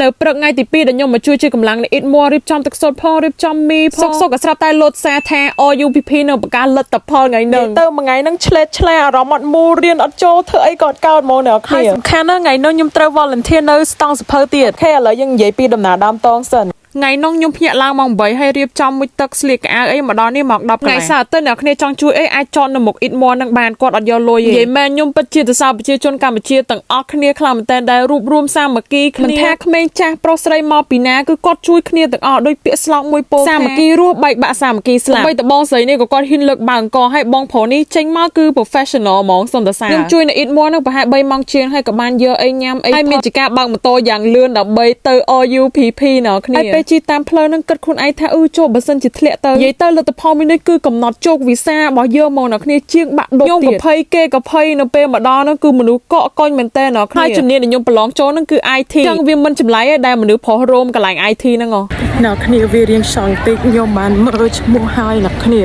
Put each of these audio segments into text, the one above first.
នៅព្រឹកថ្ងៃទី2ដែលខ្ញុំមកជួយជាកម្លាំងនៃអ៊ីតមួរៀបចំទឹកសុទ្ធផងរៀបចំមីផងសុកសុកក៏ស្រាប់តែលោតសារថា RUPP នៅបង្ការលទ្ធផលថ្ងៃហ្នឹងទៅមួយថ្ងៃហ្នឹងឆ្លេតឆ្លាអារម្មណ៍អត់មូលរៀនអត់ចូលធ្វើអីក៏អត់កើតហ្មងអ្នកគ្នាហើយសំខាន់ណាស់ថ្ងៃហ្នឹងខ្ញុំត្រូវ volunteer នៅស្តង់សភៅទៀត OK ឥឡូវយើងនិយាយពីដំណើរដើមតងសិនថ្ងៃនោះខ្ញុំភ្ញាក់ឡើងម៉ោង8ហើយរៀបចំមួយទឹកស្លៀកកៅអីមកដល់នេះម៉ោង10កន្លះថ្ងៃសៅរ៍អាទិត្យអ្នកគ្នាចង់ជួយអីអាចចតនៅមុខអ៊ីតមនឹងបានគាត់អត់យកលុយទេនិយាយមែនខ្ញុំពិតជាសរសើរប្រជាជនកម្ពុជាទាំងអស់គ្នាខ្លាំងមែនតើដែលរួបរួមសាមគ្គីគ្នាមិនថាក្មេងចាស់ប្រុសស្រីមកពីណាគឺគាត់ជួយគ្នាទាំងអស់ដោយពាក្យស្លោកមួយពោលសាមគ្គីរស់បែកបាក់សាមគ្គីស្លាប់បីតបងស្រីនេះក៏គាត់ហ៊ានលើកបើអង្គឲ្យបងប្រុសនេះចេញមកគឺ professional ហ្មងសុំតសាខ្ញុំជួយនៅអ៊ីតមនឹងប្រហែល3ម៉ោងជាងហើយក៏បានយកអីញ៉ាំអីហើយមានជាការបើកម៉ូតូយ៉ាងលឿនដើម្បីទៅ RUPP ណគ្នាហើយពេលជិះតាមផ្លូវនឹងគិតខ្លួនឯងថាអឺចូលបើសិនជាធ្លាក់ទៅនិយាយទៅលទ្ធផលមួយនេះគឺកំណត់ជោគវិសារបស់យើងមកអ្នកគ្នាជាងបាក់ដប់ទៀតខ្ញុំក៏ភ័យគេក៏ភ័យនៅពេលមកដល់ហ្នឹងគឺមនុស្សកកកុញមែនតើអ្នកគ្នាហើយជំនាញដែលខ្ញុំប្រឡងចូលហ្នឹងគឺ IT ចឹងវាមិនចម្លែកទេដែលមនុស្សប្រុសរោមកន្លែង IT ហ្នឹងហ៎ អ្នកគ្នាវារៀងសង់តិចខ្ញុំបានមើលឈ្មោះហើយអ្នកគ្នា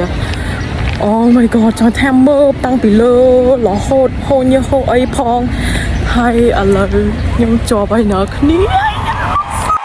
Oh my god ចង់ថាមើលតាំងពីលើរហូតហូរញើសហូរអីផងហើយឥឡូវខ្ញុំជាប់ហើយអ្នកគ្នា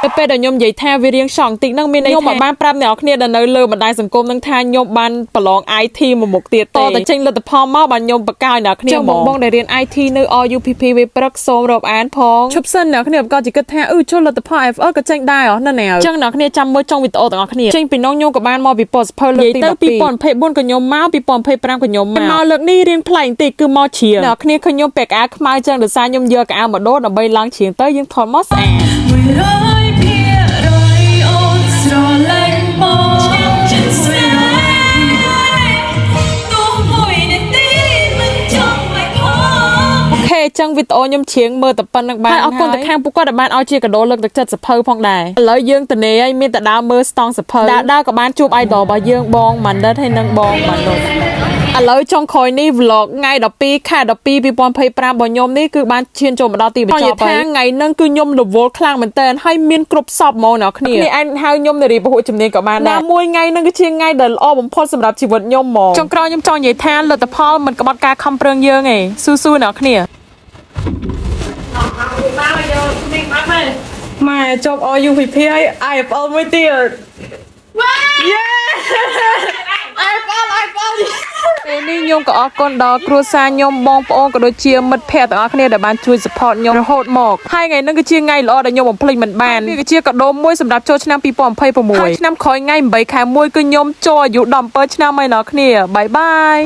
ទៅពេលដែលខ្ញុំនិយាយថាវារៀងសង់តិចហ្នឹងមានន័យថាខ្ញុំមិនបានប្រាប់អ្នកនរគ្នាដែលនៅលើបណ្ដាញសង្គមហ្នឹងថាខ្ញុំបានប្រឡង IT មួយមុខទៀតទេតតែចេញលទ្ធផលមកបានខ្ញុំបកកាយអ្នកនរគ្នាហ្មងបងដែលរៀន IT នៅ RUPP វាព្រឹកសូមរាប់អានផងឈប់សិនអ្នកនរគ្នាក៏ជាគិតថាអឺចូលលទ្ធផល IFL ក៏ចេញដែរហ៎នៅណាអញ្ចឹងអ្នកនរគ្នាចាំមើលចុងវីដេអូទាំងអស់គ្នាចេញពីនោះខ្ញុំក៏បានមកពីពណ៌សភៅលើកទី12 2024ក៏ខ្ញុំមក2025ក៏ខ្ញុំមកមកលើកនេះរៀងប្លែកបន្តិចគឺមកជ្រៀងអ្នកនរគ្នាឃើញខ្ញុំពាក់កៅអៅខ្មៅចឹងដោយសារខ្ញុំយកកៅអៅមកដូរដើម្បីឡើងជ្រៀងទៅយើងថតមកស្អាត 100%អូនស្រឡាញ់បងចិត្តស្នេហ៍ទោះមួយនាទីមិនចង់ឲ្យផង OK ចឹងវីដេអូខ្ញុំច្រៀងមើលតែប៉ុណ្្នឹងបានហើយអរគុណទៅខាងពួកគាត់ដែលបានឲ្យជាកាដូលើកទឹកចិត្តសភៅផងដែរឥឡូវយើងតនេហើយមានតែដើរមើលស្តង់សភៅដើរដើរក៏បានជួប idol របស់យើងបងម៉ាន់ដិតហើយនិងបងម៉ាន់ដុតឥឡូវចុងក្រោយនេះ vlog ថ្ងៃ12ខែ12 2025របស់ខ្ញុំនេះគឺបានឈានចូលមកដល់ទីបញ្ចប់ហើយថ្ងៃហ្នឹងគឺខ្ញុំរវល់ខ្លាំងមែនតើហើយមានគ្រប់សពហ្មងអ្នកគ្នាគ្នាឯងហៅខ្ញុំនារីពហុជំនាញក៏បានដែរណាមួយថ្ងៃហ្នឹងគឺជាថ្ងៃដែលល្អបំផុតសម្រាប់ជីវិតខ្ញុំហ្មងចុងក្រោយខ្ញុំចង់និយាយថាលទ្ធផលមិនក្បត់ការខំប្រឹងយើងទេស៊ូៗអ្នកគ្នា ម៉ែជាប់ RUPP ហើយ IFL មួយទៀត Yeah IFL IFL ពេលនេះខ្ញុំក៏អរគុណដល់គ្រួសារខ្ញុំបងប្អូនក៏ដូចជាមិត្តភ័ក្តិទាំងអស់គ្នាដែលបានជួយ support ខ្ញុំរហូតមកហើយថ្ងៃនេះគឺជាថ្ងៃល្អដែលខ្ញុំបំភ្លេចមិនបានវាគឺជាកាដូមួយសម្រាប់ចូលឆ្នាំ2026ហើយឆ្នាំក្រោយថ្ងៃ8ខែ1គឺខ្ញុំចូលអាយុ17ឆ្នាំហើយអ្នកគ្នាbye bye.